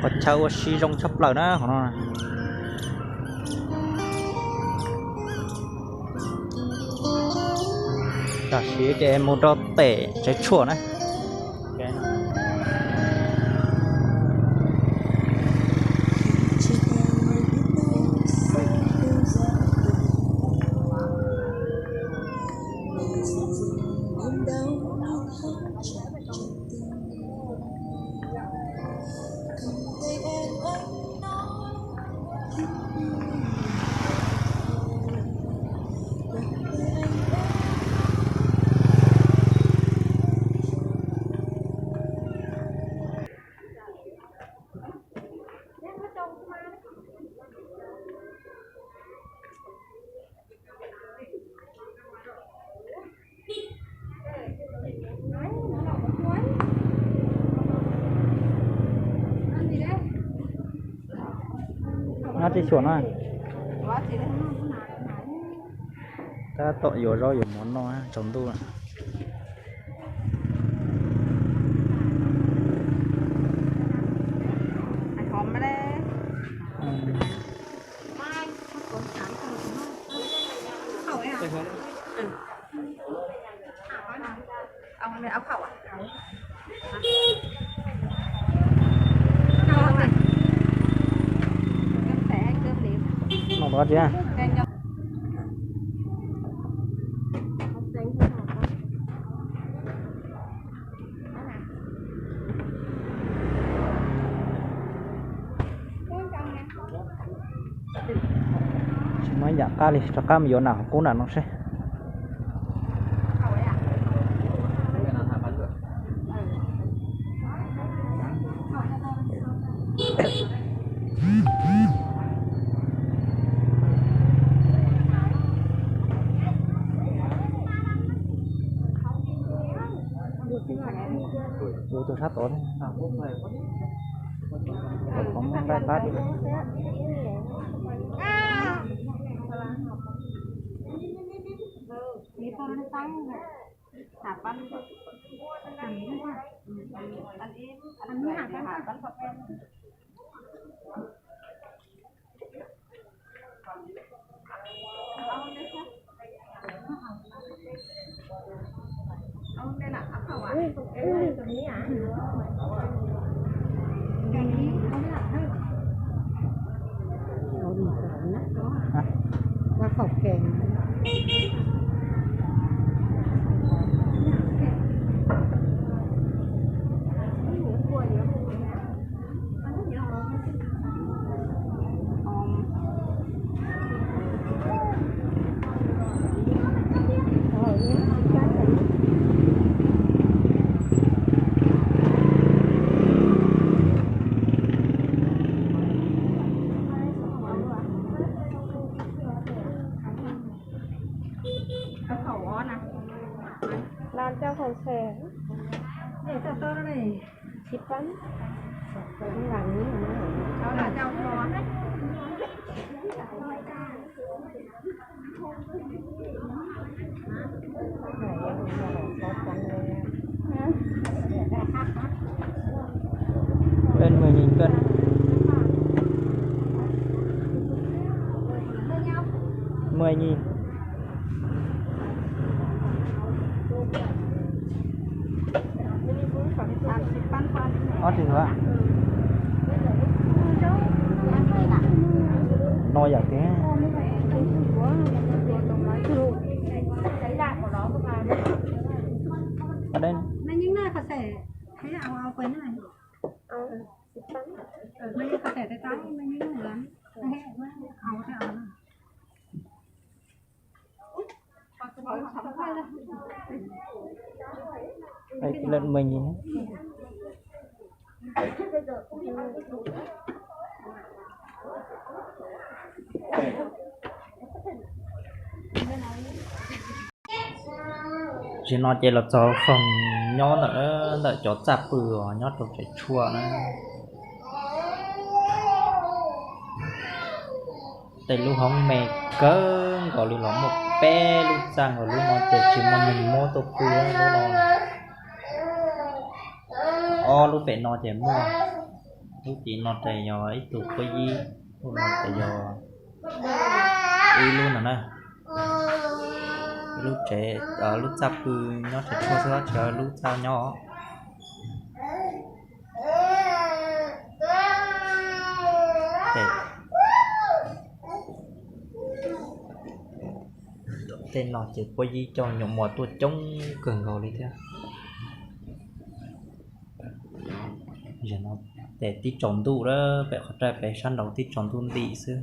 Qhov chaw ua si zoo tshaj plaws na qhov no. Tam sim ces mus rau pem Tsev Tshuaj na. Nyob tsis xyuam no. Tab tom yuav zaub yuav mov noj tsaus ntuj lawm. Tsis muaj ib yam qab li, rov qab mus yuav nram qub nram no seb. Tus sab tod, qhov muag nqaij qab. Làm cho khẩu sẻ. Để cho tôi đây. Thịt băm. Cũng làm như thế này. Đó là rau kho. Cân mười nghìn cân. Mười nghìn. Ob tsis hua. No yam tiag. Ở đây. Đây, cái lợn mười nghìn. Tsis no ces los txog foom nyob ntawm, ntawm cov txaj pw uas nyob rau Tsev Tshuaj na. Tej lub hoob me kawg nkaus li los muaj peb lub txaj nkaus, lub no ces tsis muaj neeg muab tuaj pw lub no. Ob lub pem no ces muaj. Lub tim no ces yog ib tug puab yib, lub no ces yog ib lub no na. Ib lub tsev, lub txaj pw nyob tsev tshuaj xwb, tsis yog lub txaj nyob. Tej no ces puab yib coj nyuam muam tuaj coob kawg nkaus li thiab. Zaum no ces tib tsaus ntuj lawm, pem qhov raj pem sab nraud tib tsaus ntuj nti xwb.